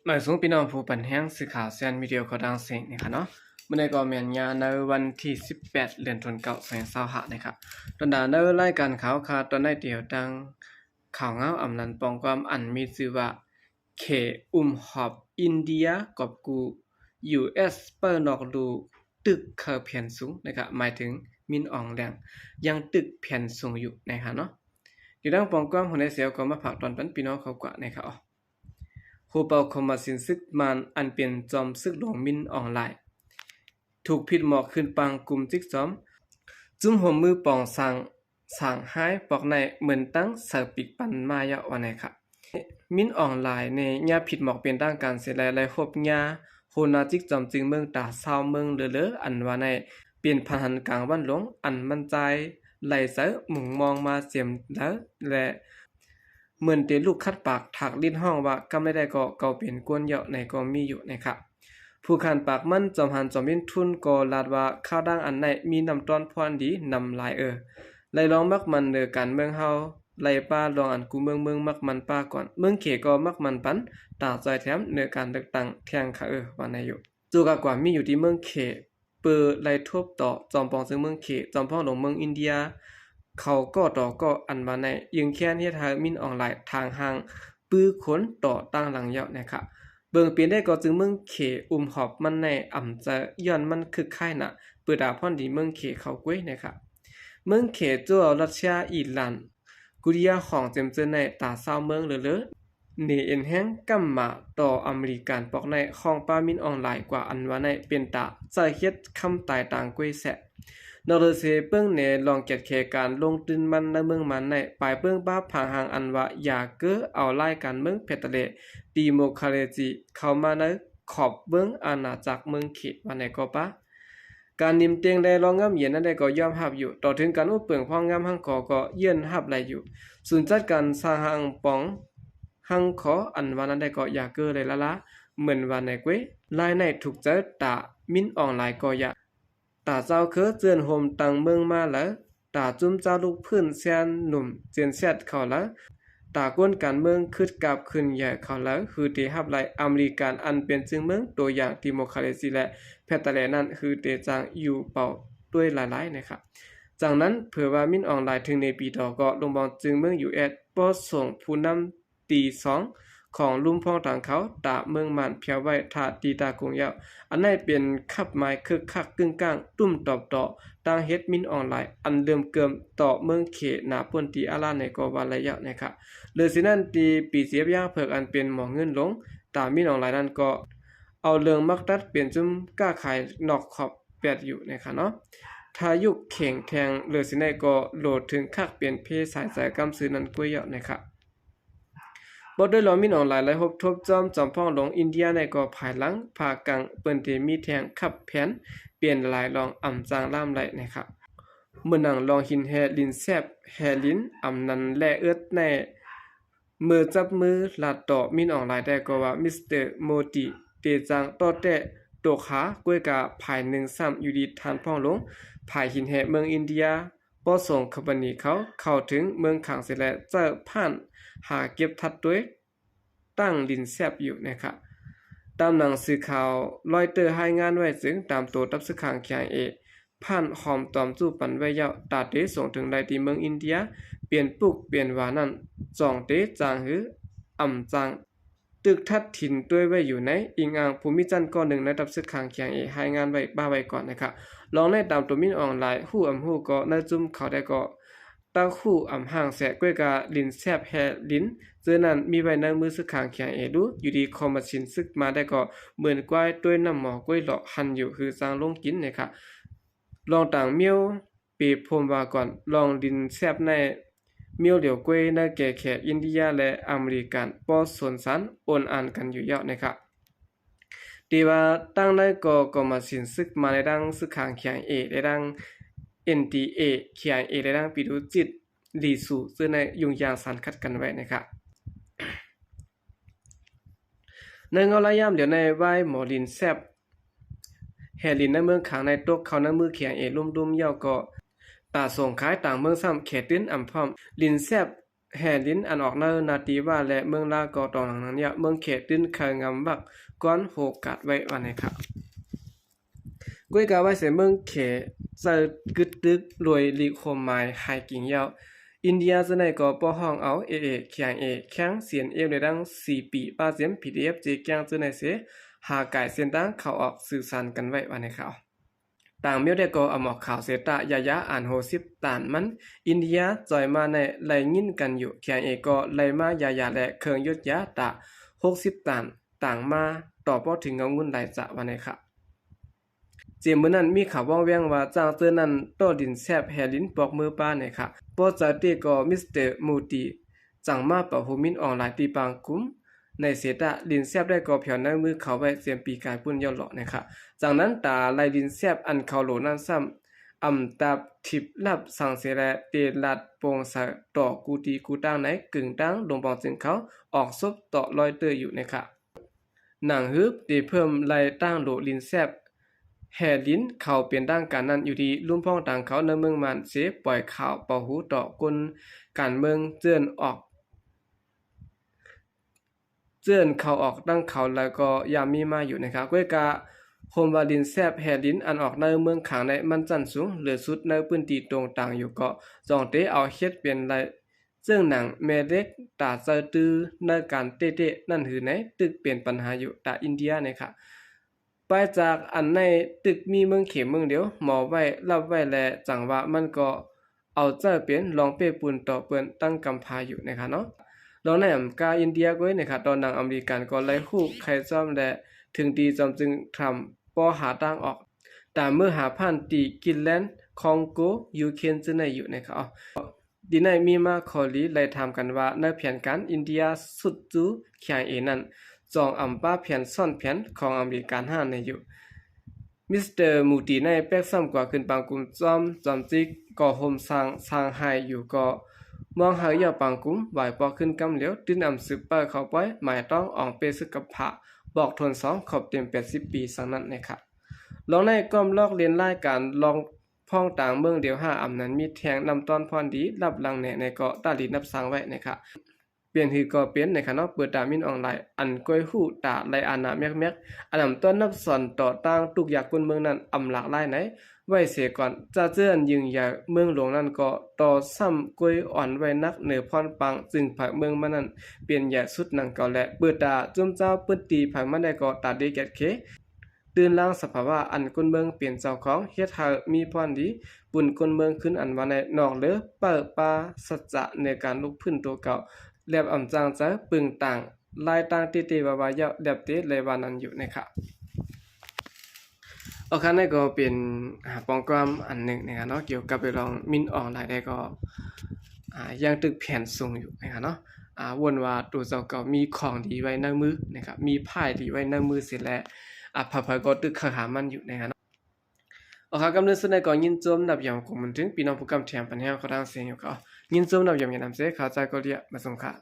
ມາສູງພີ່ນ້ອງຜູ້ປັນແຮງ ສື່ຂ່າວແຊນມີດີໂອຂອງຕ່າງເສງນີ້ຄະເນາະ. ມື້ນີ້ກໍແມ່ນຍາມໃນວັນທີສິບແປດ ເດືອນເກົ້າ ສອງພັນຊາວຫ້ານີ້ຄະ. ຕອນດາໃນລາຍການຂ່າວຄະ ຕອນໃນຕຽວຕັ້ງຂ່າວເງົາອຳນານປອງກວາມ ອັນມີຊື່ວ່າ ເຂດອຸ້ມຫອບອິນເດຍກອບກູ້ ຢູເອັສ ເປີນອກລູກຕຶກເຂົ້າແຜ່ນສູງນະຄະ ໝາຍເຖິງມິນອອງແລງຍັງຕຶກແຜ່ນສູງຢູ່ນະຄະເນາະ. ຢູ່ດັ່ງປອງກວາມຫົວໃນເສວກໍມາຝາກຕອນປັນພີ່ນ້ອງເຂົາກວ່ານະຄະ. ໂຮເປົາຄອມມະຊິນຊາດມານ ອັນເປັນຈອມຊຶກຫຼວງມິນອອງລາຍ ຖືກພິດໝອກຂຶ້ນປາງກຸ່ມຈິກຈອມ ຈຸ້ມໂຮມມືປອງສ້າງ ສ້າງຮ້າຍປອກໄນເໝືອນຕັ້ງເສົາປີກປັນມາເຍົາະວ່າໃນຄະ. ມິນອອງລາຍນີ້ຍາມຜິດໝອກເປັນທາງການເສຍແລ້ວ ໄດ້ຮົບຍາຫົວໜ້າຈິກຈອມຈຶ່ງເມືອງຕາຊາວເມືອງເລີເລີ ອັນວ່າໃນເປັນພັນຫັນກາງວັນຫຼວງ ອັນມັນຈາຍໄຫຼໃສມຸງມອງມາເຕັມແລ້ວ ແລະ ເໝືອນເຕລູກຂັດປາກຖາກລິ້ນຮ້ອງວ່າ ກຳໄດ້ໄດ້ກໍເຂົາເປັນກວນເຍົາະໃນກໍມີຢູ່ໃນຄະ. ຜູ້ຂັນປາກມັນ ຈອມຫັນ ຈອມລິ້ນທຸນ ກໍລາດວ່າ ຂ່າວດັ່ງອັນໃນມີນ້ຳຕ້ອນພອນດີນຳຫຼາຍເອີ ໄລ່ລອງມັກໝັ້ນເໜືອການເມືອງເຮົາ ໄລ່ປາລອງອັນກູເມືອງເມືອງມັກໝັ້ນປາກ່ອນ ເມືອງເຂດກໍມັກໝັ້ນປັນຕາຈອຍແຖມເໜືອການເລືອກຕັ້ງແທ່ງຄະເອີ ວ່າໃນຢູ່. ໂຈກາກວ່າມີຢູ່ທີ່ເມືອງເຂດ ເປີໄລ່ທົບຕໍ່ຈອມປອງເຊິ່ງເມືອງເຂດ ຈອມພອງຫຼວງເມືອງອິນເດຍ ເຂົາກໍຕໍ່ກໍອັນວ່າໃນ ຍຶງແຄ້ນເຮັດໃຫ້ມິນອອງລາຍທາງຫ່າງ ປືຄົນຕໍ່ຕັ້ງຫຼັງເຍົາະນະຄະ. ເບິ່ງເປັນໄດ້ກໍຈຶ່ງເມືອງເຂດອຸ້ມຫອບມັນໃນອຳເຈີ ຍ້ອນມັນຄຶກຄ້າຍນະ ເປີຕາພອນດີເມືອງເຂດເຂົາກ້ວຍນະຄະ. ເມືອງເຂດໂຈເອົາຣັດເຊຍ ອີຣານ ກູເຣຍຂອງເຈັມເຈີໃນຕາຊາວເມືອງເລີເລີ ເນເອັນແຮງກຳມາຕໍ່ອາເມລິກັນປອກໃນ ຂອງປາມິນອອງລາຍກວ່າອັນວ່າໃນ ເປັນຕາໃສ່ເຮັດຄຳຕາຍຕ່າງກ້ວຍແຊະ. ນອກເລີເຊເປີ້ງເນລອງກຽດແຂການລົງທຶນມັນໃນເມືອງມັນໃນ ປາຍເປີ້ງບາບຜາງຫາງອັນວ່າ ຢາເກີເອົາລາຍການເມືອງແຟດເຕເລ ດີໂມຄຣາຊີ ເຂົ້າມາໃນຂອບເບື້ອງອານາຈັກເມືອງເຂດວ່າໃນກໍປາ ການນິມເຕັງແລລອງງາມເຢັນນັ້ນໄດ້ກໍຍອມຮັບຢູ່ ຕໍ່ເຖິງການອຸບເປິງພອງງາມຮັງຂໍກໍເຢີ້ນຮັບໄດ້ຢູ່ ສູນຈັດການສ້າງຮັງປອງຮັງຂໍອັນວ່ານັ້ນໄດ້ກໍຢ່າເກີເລີຍລະລາ ເໝືອນວ່າໃນເກວ ລາຍໃນຖືກໃຈຕາມິນອອງລາຍກໍຢ່າ ຕາເຈົ້າເຄີເຈື່ອນໂຮມຕັ້ງເມືອງມາລາວ ຕາຈຸ້ມເຈົ້າລູກພື້ນແຊນໜຸ່ມເຈນແຊັດເຂົາລາວ ຕາກົນການເມືອງຄຶດກາບຂຶ້ນໃຫຍ່ເຂົາລາວ ຄືເຕຮັບໄລ່ອາເມລິກັນອັນເປັນຈຶ່ງເມືອງໂຕຢ່າງດີໂມຄຣາຊີ ແລະ ແຟດເຕເລນັ້ນ ຄືເຕຈ້າງຢູ່ເປົ່າດ້ວຍຫຼາຍໆນະຄະ. ຈັ່ງນັ້ນ ເຜີວ່າມິນອອງລາຍເຖິງໃນປີຕໍ່ກໍລົງບອງຈຶ່ງເມືອງ ຢູເອັສ ບໍ່ສົ່ງຜູ້ນຳ ຕີສອງຂອງລຸ່ມພອງທາງເຂົາຕາເມືອງມານພຽວໄວ້ຖ້າຕີຕາກົງເຍົາະ ອັນໃນເປັນຂັບໝາຍຄຶກຄັກກຶ້ງກ້າງຕຸ້ມຕອບຕໍ່ຕັ້ງເຮັດມິນອອງລາຍ ອັນເລີ່ມເກີມຕໍ່ເມືອງເຂນາປຸ້ນຕີອາລາໃນກໍວ່າໄລຍະໃນຄະ. ເລີເສຍນັ້ນ ຕີປີເສຍບຍາເຜິກອັນເປັນໝໍເງິນຫຼົງ ຕາມິນອອງລາຍນັ້ນກໍເອົາເລື່ອງມັກຕັດເປັນຈຸ້ມກ້າຂາຍນອກຂອບແປດຢູ່ໃນຄະເນາະ. ຖ້າຍຸກເຄັ່ງແທ່ງເລີເສຍໃນກໍໂຫຼເຖິງຄັກເປັນເພສາຍໃຈກຳຊື່ນັ້ນກ້ວຍເຍົາະໃນຄະ. ບໍ່ດ້ວຍລອງມິນອອງລາຍໄລຮົບທົບຈອມ ຈອມພອງຫຼວງອິນເດຍໃນກໍພາຍຫຼັງພາກາງເປີ້ນທີ່ມີແທ່ງຂັບແຜນ ເປັນຫຼາຍລອງອຳຈາງລ້າມໄຫຼໃນຄະ. ເມື່ອນັງລອງຫີນແຮ່ລິນແຊບແຮ່ລິນອຳນັນແລເອິດໃນ ເມື່ອຈັບມືລາດຕໍ່ມິນອອງລາຍໄດ້ກໍວ່າ ມິສເຕີ ໂມດີ ເຕຈາງຕໍ່ແຕ່ໂຕຂາ ກ້ວຍກາພາຍໜຶ່ງຊ້ຳຢູ່ດີທ່ານພອງຫຼວງ ພາຍຫີນແຮ່ເມືອງອິນເດຍ ບໍ່ສົ່ງຄຳປະນີເຂົາເຂົ້າເຖິງເມືອງຂັງເສຍແລ້ວ ເຈົ້າຜ່ານຫາເກັບທັດດ້ວຍຕັ້ງລິນແຊບຢູ່ນະຄະ. ຕາມໜັງສືຂ່າວລອຍເຕີຮາຍງານໄວ້ ຈຶ່ງຕາມໂຕຕັບຊຶກຂາງ ເຄໄອເອ ຜ່ານຫອມຕອມຈູ້ປັນໄວ້ເຍົາະ ຕາເຕສົ່ງເຖິງໄດ້ທີ່ເມືອງອິນເດຍ ເປັນປຸກເປັນຫວານັ້ນ ຈ່ອງເຕຈາງຫືອອຳຈາງ ຕຶກທັດຖິ່ນຕ້ວຍໄວ້ຢູ່ໃນ ອີງອ້າງຜູ້ມີຈັນກ້ອນໜຶ່ງໃນຕັບຊຶກຂາງ ເຄໄອເອ ຮາຍງານໄວ້ປ້າໄວ້ກ່ອນນະຄະ. ລອງໃນຕາມໂຕມິນອອງລາຍ ຮູ້ອຳຮູ້ກໍໃນຈຸ້ມເຂົາໄດ້ກໍ ຕັກຮູ້ອຳຮ່າງແສ ກ້ວຍກາລິນແຊບແຮ່ລິນ ເຈີນັ້ນມີໄວ້ໃນມືຊຶກຂາງ ເຄໄອເອ ດູ ຢູ່ດີຄອມມະຊິນຊຶກມາໄດ້ກໍເໝືອນກວາຍຕ້ວຍນ້ຳໝໍ ກ້ວຍຫຼອກຫັ້ນຢູ່ ຄືສ້າງລົງກິນນະຄະ. ລອງຕ່າງມ້ຽວ ເປໂພມວ່າກ່ອນ ລອງດິນແຊບໃນມ້ຽວຫຼຽວກ້ວຍໃນແກ່ແຂກອິນເດຍ ແລະ ອາເມລິກັນ ບໍ່ສົນສານໂອນອານກັນຢູ່ແລ້ວນະຄະ. ແຕ່ວ່າຕັ້ງໃນກໍ ກໍມາສິນຊຶກມາໃນດັ່ງຊຶກຂາງ ເຄໄອເອ ແລະ ດັ່ງ ເອັນດີເອ ເຄໄອເອ ແລະ ດັ່ງປີດູຈິດ ລີຊູ ເຊິ່ງໃນຍຸງຍາງສານຂັດກັນໄວ້ນະຄະ. ໃນເງົາລະຍາມດຽວໃນ ວາຍໝໍລິນແຊບແຮ່ລິນໃນເມືອງຂາງໃນຕົກເຂົ້າໃນມື ເຄໄອເອ ລຸ່ມໆ ເຍົາະກໍຕາສົ່ງຂາຍຕ່າງເມືອງຊ້ຳ ແຂກຕື່ນອຳພ້ອມ ລິນແຊບ ແຮ່ລິນອັນອອກໃນນາຕີວາ ແລະ ເມືອງລາວກໍຕ້ອງຫຼັງນັ້ນເນຍ ເມືອງເຂດຕື່ນໄຂ່ງຳວັກກ່ອນໂຫກາດໄວ້ວ່າໃນຂະ ກວຍກາໄວ້ເສເມືອງເຂດໃສ່ກຶດຕຶກລວຍຫຼີກໂຮມໝາຍຫາຍກິງຍາວ ອິນເດຍເທື່ອໃນກໍປ້ອງຫ້ອງເອົາ ເອເອ ເຄໄອເອ ແຂ້ງ ຊີເອັນເອັຟ ແລະ ດັ່ງ ຊີພີ ປາເຈັມ ພີດີເອັຟ ເຈແກ້ງເທື່ອໃນເສ ຫາກາຍເສັ້ນທາງເຂົ້າອອກສື່ສານກັນໄວ້ວ່າໃນຂ່າວ. ຕ່າງແມວແດ່ກໍອຳອອກຂ່າວເສຕະ ຢາຢາ ອ່ານໂຫສິບຕານມັນ ອິນເດຍຈອຍມາໃນໄລ່ຍິນກັນຢູ່ ເຄໄອເອ ກໍໄລ່ມາຢາຢາ ແລະ ເຄື່ອງຢຸດຢາຕາ ຫົກສິບຕານ ຕ່າງມາຕໍ່ບໍ່ເຖິງເງົາເງິນຫຼາຍຈະວ່າໃນຂະ ເຈມມື້ນັ້ນມີຂ່າວວ່ອງແວງວ່າຈ້າງເຈີນັ້ນຕໍ່ລິນແຊບແຮ່ລິນປອກເມີປາໃນຂະ ບໍ່ໃຈເຕກໍ ມິສເຕີ ມູຕີ ຈັ່ງມາປະຫູມິນອອນລາຍທີ່ປາງກຸມ ໃນເສຕະ ລິນແຊບໄດ້ກໍແຜວໃນມືເຂົາໄວ້ເຕຍມປີກາຍພຸ້ນຍ້ອນຫຼໍໃນຂະ ຈັ່ງນັ້ນຕາໄລ່ລິນແຊບອັນເຂົາໂຫຼນັ້ນຊ້ຳ ອຳຕາບທິບລັບສັງເສແລ ເຕລາດໂປ່ງໃສຕໍ່ກູຕີກູຕາງໃນກຶ່ງຕ່າງດົງບອງຈຶ່ງເຂົາອອກສົບຕໍ່ລອຍເຕີຢູ່ໃນຂະ ໜັງຮືບເຕເພີ່ມໄລ່ຕ່າງໂຫຼລິນແຊບແຮ່ລິນເຂົາເປັນທາງການນັ້ນຢູ່ທີ່ລຸ່ມພອງຕ່າງເຂົາໃນເມືອງມານເສ ປ່ອຍຂ່າວເປົ່າຫູຕໍ່ຄົນການເມືອງເຈີນອອກ ເຈີນເຂົ້າອອກຕັ້ງເຂົາແລ້ວກໍຢ່າມີມາຢູ່ໃນຂະ ກວຍກາໂຮມວ່າລິນແຊບແຮ່ລິນອັນອອກໃນເມືອງຂາງໃນມັນຊັ້ນສູງເຫຼືອສຸດໃນພື້ນທີ່ຕົງຕ່າງຢູ່ເກາະ ຈອງເຕເອົາເຮັດເປັນໄລ່ ເຊິ່ງໜັງແມ່ເຫຼັກຕາໃຈຕື້ໃນການເຕະໆນັ້ນຫືໃນ ຕຶກເປັນປັນຫາຢູ່ຕາອິນເດຍໃນຂະ ປາຍຈາກອັນໃນຕຶກມີເມືອງເຂມເມືອງດຽວ ໝໍໄວ້ລັບໄວ້ແລະ ຈັ່ງວ່າມັນກໍເອົາໃຈເປັນລອງເປ້ປຸນຕໍ່ເປີ້ນຕັ້ງກຳພາຢູ່ໃນຂະເນາະ ລອງໃນອຳກາອິນເດຍກວຍໃນຂະ ຕອນໜັງອາເມລິກັນກໍໄລ່ຮູ້ໄຄຊ້ອມ ແລະ ເຖິງດີຈອມຈຶ່ງທຳປໍຫາທາງອອກ ຕາມເມືອຫາຜ່ານຕີກິນແລນ ຄອງໂກ ຢູເຄນເຊັ່ນໃນຢູ່ໃນຂະ ດີໃນມີມາຂໍຫຼີໄລ່ຖາມກັນວ່າ ໃນແຜນການອິນເດຍຊຸດຈູ ເຄໄອເອ ນັ້ນ ຈອງອຳປາແຜນຊ້ອນແຜນຂອງອາເມລິກາຫ້າໃນຢູ່ ມິສເຕີ ມູຕີ ໃນແປກຊ້ຳກວ່າຂຶ້ນປາງກຸມຈອມ ຈອມຈິກກໍໂຮມສ້າງ ສ້າງຫາຍຢູ່ກໍມອງຫາກຢາວປາງກຸມ ຫວາຍປອກຂຶ້ນກຳຫຼຽວ ຕື່ນອຳສືບໄປເຂົ້າປ່ອຍ ໝາຍຕ້ອງອອງເປຊຶກກັບຜາ ບອກທົນສອງ ຄອບເຕັມແປດສິບປີ ສັງນັ້ນໃນຂະ ລອງໃນກອມລອກລຽນລາຍການລອງ ພ້ອງຕ່າງເມືອງດຽວຫ້າອຳນັ້ນມີແທ່ງນ້ຳຕ້ອນພອນດີ ລັບຫຼັງແໜໃນເກາະຕາລີນັບສ້າງໄວ້ໃນຂະ ເປັນຫືກໍເປັນໃນຂະເນາະ ເປີດຕາມິນອອນລາຍ ອັນກວຍຮູ້ຕາໄລອານາແມັກໆ ອັນນຳຕ້ອນນັບສອນຕໍ່ຕ່າງທຸກຢາກຄົນເມືອງນັ້ນອຳຫຼາກຫຼາຍໃນ ໄວ້ເສຍກ່ອນ ຈາເຈີອັນຍິ່ງໃຫຍ່ເມືອງຫຼວງນັ້ນກໍຕໍ່ຊ້ຳກວຍອ່ອນໄວ້ໜັກເໜີພອນປາງ ຈຶ່ງໃຜເມືອງມັນນັ້ນເປັນໃຫຍ່ສຸດໜັງເກົ່າ ແລະ ເປີດຕາຈຸມເຈົ້າພື້ນທີ່ໃຜມັນໄດ້ກໍຕາດີແກດເຄ ຕື່ນລ້າງສະພາວະອັນຄົນເມືອງເປັນເຈົ້າຂອງ ເຮັດໃຫ້ມີພອນດີປຸນຄົນເມືອງຄືນ ອັນວ່າໃນນອກເຫຼືອເປີປາສັດຈະໃນການລຸກຟື້ນໂຕເກົ່າ ແລບອຳຈ້າງໃຈປຶງຕ່າງລາຍຕ່າງເຕໆວ່າໆເຍົາະແລບເຕໄລວ່ານັ້ນຢູ່ໃນຂະ ອອກຄານໃນກໍເປັນ ອາ ປອງກວາມອັນໜຶ່ງນະຄະເນາະ ກ່ຽວກັບເລື່ອງມິນອອນລາຍໄດ້ກໍ ອາ ຍັງຕຶກແຜນສູງຢູ່ນະຄະເນາະ ອາ ວົນວ່າໂຕເຈົ້າເກົ່າມີຂອງດີໄວ້ໃນມືນະຄະ ມີພ້າຍດີໄວ້ໃນມືເສຍແລ້ວ ອາ ໃຜໆກໍຕຶກເຂົ້າຫາມັນຢູ່ນະຄະເນາະ ອອກຄານກຳເນີດສຸດໃນກໍຍິນຊົມນັບຢອມກົງມັນເຖິງ ພີ່ນ້ອງຜູ້ກຳແຖມປັນແຮງເຂົ້າທາງເສຍຢູ່ກໍ ຍິນຊົມນັບຢອມຍານຳເສ ເຂົ້າໃຈກໍເລຍມາສົ່ງຄ່າ